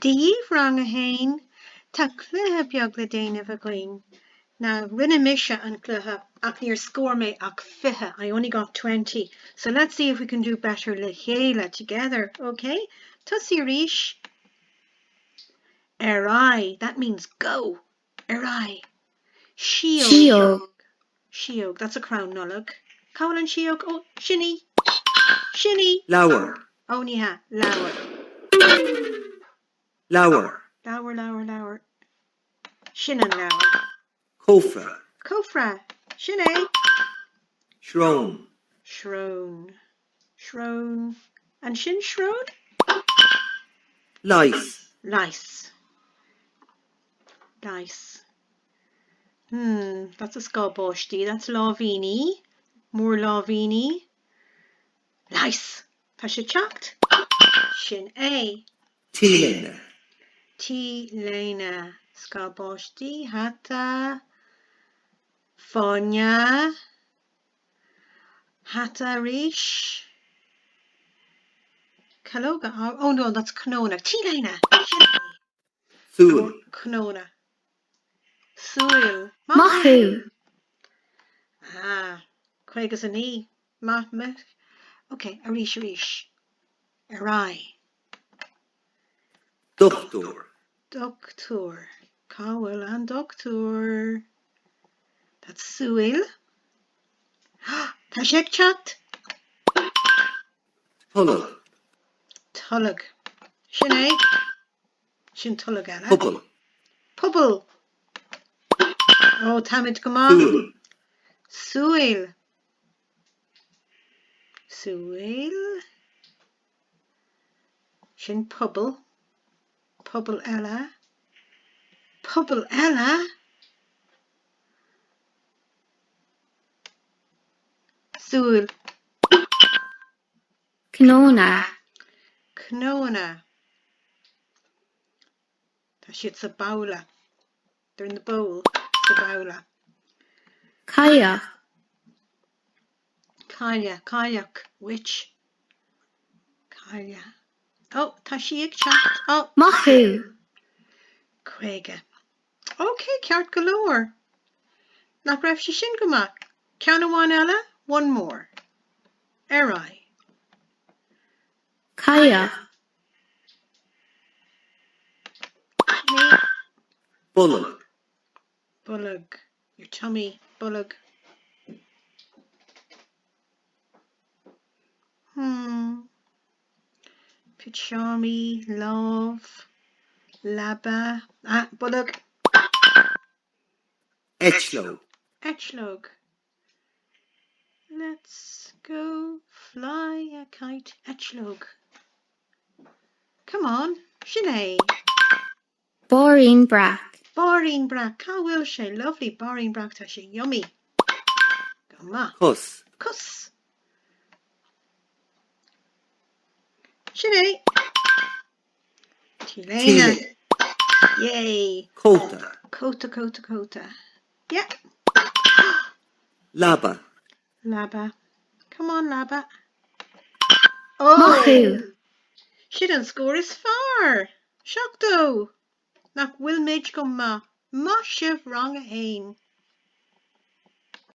Dia dhaoibh Rang 1, Tá cluiche beag le déanamh againn. Now, rinne mise an cluiche ach níor scór mé ach 20, I only got 20. So let's see if we can do better le chéile, together, ok? Tosaigh arís. Ar aghaidh, that means go! Ar aghaidh. Síóg. Síóg. Síóg, that's a crann Nollag. Cá bhfuil an síóg? Ó, sin í! Sin í! Leabhar. Ó, ní hea. Leabhar. Leabhar. Leabhar, leabhar, leabhar. Sin an leabhar. Cófra. Cófra. Sin é! Srón. Srón. Srón. An sin srón? Leigheas. Leigheas. Leigheas. Hmm, that's a scáth báistí, that's láimhíní, more láimhíní. Leigheas! Tá sé ag teacht. Sin é. T-léine. T-léine. Scáth báistí, hata, fáinne, hata arís. Calóga, oh no, that's cnónna. T-léine! Sin é. Súil. Cnónna. Súil. Maith thú! Ah, 59. Maith, maith. Ok, arís, arís. Ar aghaidh. Dochtúir. Dochtúir. Cá bhfuil an dochtúir? That's súil. Tá sé ag teacht! Tolg. Tolg. Sin é. Sin tolg eile. Puball. Puball. Ó, táimid go maith. Súil. Súil. Súil. Sin puball. Puball eile. Puball eile. Súil. Cnónna. Cnónna. Tá siad sa babhla. They're in the bowl. Sa babhla. Cailleach. Cailleach. Cailleach. Witch. Cailleach. Ó, tá sí ag teacht. Ó. Maith thú! 50. Ok, ceart go leor. Nach raibh sé sin go maith? Ceann amháin eile? One more. Ar aghaidh. Cailleach. Bolg. Bolg. Your tummy. Bolg. Hmm. Pitseámaí, lámh, leaba, ah, bolg. Eitleog. Eitleog. Let's go fly a kite. Eitleog. Come on, sin é. Bairín breac. Bairín breac. Cá bhfuil sé? Lovely bairín breac. Tá sé yummy. Go maith. Cos. Cos. Sin é. T-léine. Yay. Cóta. Cóta, cóta, cóta. Yeah. Leaba. Leaba. Come on, leaba. Maith thú! Sin an scór is fearr! 70! Nach bhfuil muid go maith? Maith sibh rang a haon!